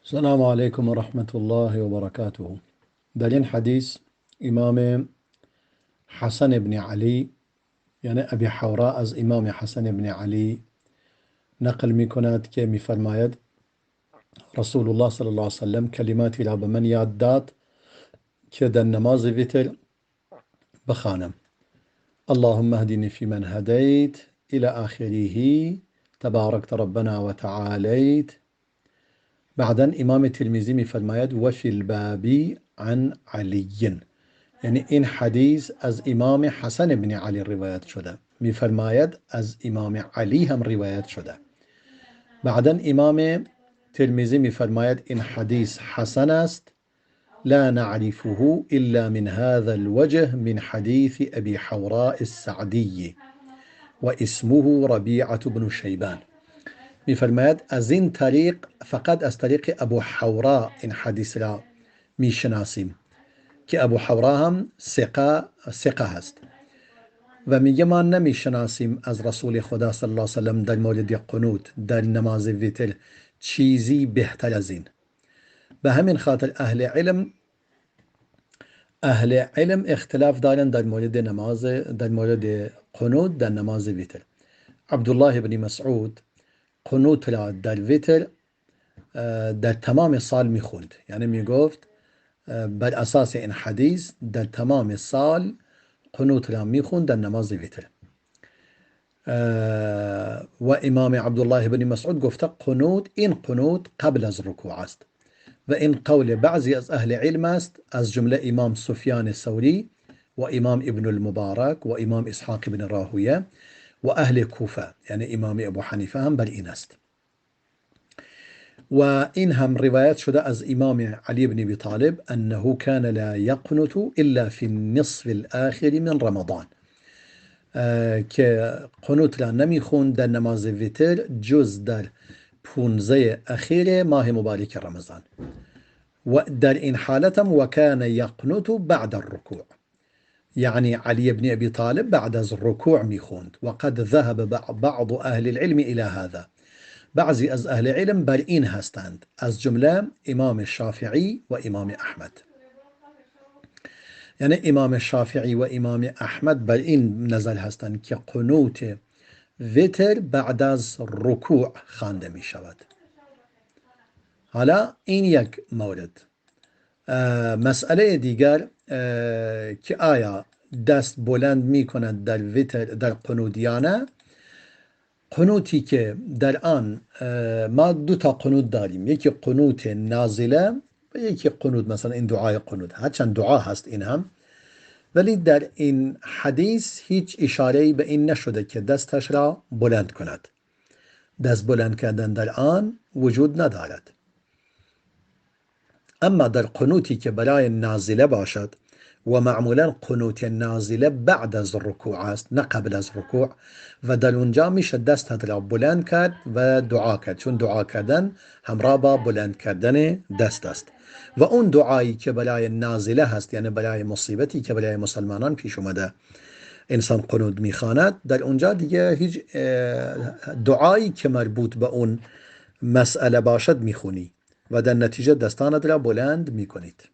السلام علیکم و رحمة الله و برکاته. در این حدیث امام حسن بن علی، یعنی ابی حوراء، از امام حسن بن علی نقل می کند که می فرماید رسول الله صلی الله علیه وسلم کلماتی را به من یاد داد که در نماز وتر بخوانم. اللهم اهدنی فی من هدیت الى آخره تبارکت ربنا و تعالیت. بعدا امام ترمذی می فرماید و فی الباب عن علی، یعنی این حدیث از امام حسن بن علی روایت شده. می فرماید از امام علی هم روایت شده. بعدا امام ترمذی می فرماید این حدیث حسن است، لا نعرفه إلا من هذا الوجه من حديث أبي حوراء السعدي واسمه ربيعة بن شيبان. میفرماید از این طریق، فقط از طریق ابو حوراء این حدیث را میشناسیم که ابو حوراء هم ثقه هست و میگه ما نمیشناسیم از رسول خدا صلی الله علیه وسلم در مورد قنوت در نماز وتر چیزی بهتر از این. به همین خاطر اهل علم اختلاف دارن در مورد نماز، در مورد قنوت در نماز وتر. عبدالله بن مسعود قنوت را در وتر در تمام سال میخوند، یعنی میگفت بر اساس این حدیث در تمام سال قنوت را میخوند در نماز وتر. و امام عبدالله بن مسعود گفته قنوت، این قنوت قبل از رکوع است و این قول بعضی از اهل علم است، از جمله امام سفیان ثوری و امام ابن المبارک و امام اسحاق بن راهویه و اهل کوفه، یعنی امام ابو حنیفه هم بر این است. و این هم روایت شده از امام علی بن ابی طالب انه كان لا يقنت الا في النصف الاخر من رمضان، که قنوت را نمیخوند در نماز وتر جز در 15 اخیر ماه مبارک رمضان، و در این حالت هم وكان يقنت بعد الركوع، يعني علي بن أبي طالب بعد الركوع میخوند. وقد ذهب بعض أهل العلم إلى هذا، بعضی از اهل علم بر این هستند، از جمله امام شافعی و امام احمد. یعنی امام شافعی و امام احمد بر این نظر هستند که قنوت وتر بعد از رکوع خوانده می شود. حالا این یک مورد. مسئله دیگر که آیا دست بلند می کند در وتر در قنوت یا نه. قنوتی که در آن ما دو تا قنوت داریم، یکی قنوت نازله و یکی قنوت مثلا این دعای قنوت، هرچند دعا هست این هم، ولی در این حدیث هیچ اشاره‌ای به این نشده که دستش را بلند کند. دست بلند کردن در آن وجود ندارد. اما در قنوتی که برای نازله باشد و معمولا قنوت نازله بعد از رکوع است نه قبل از رکوع، و در اونجا میشه دستت را بلند کرد و دعا کرد، چون دعا کردن همراه با بلند کردن دست است. و اون دعایی که برای نازله هست، یعنی برای مصیبتی که برای مسلمانان پیش اومده انسان قنوت میخواند، در اونجا دیگه هیچ دعایی که مربوط به اون مسئله باشد میخونی و در نتیجه دستانت را بلند میکنید.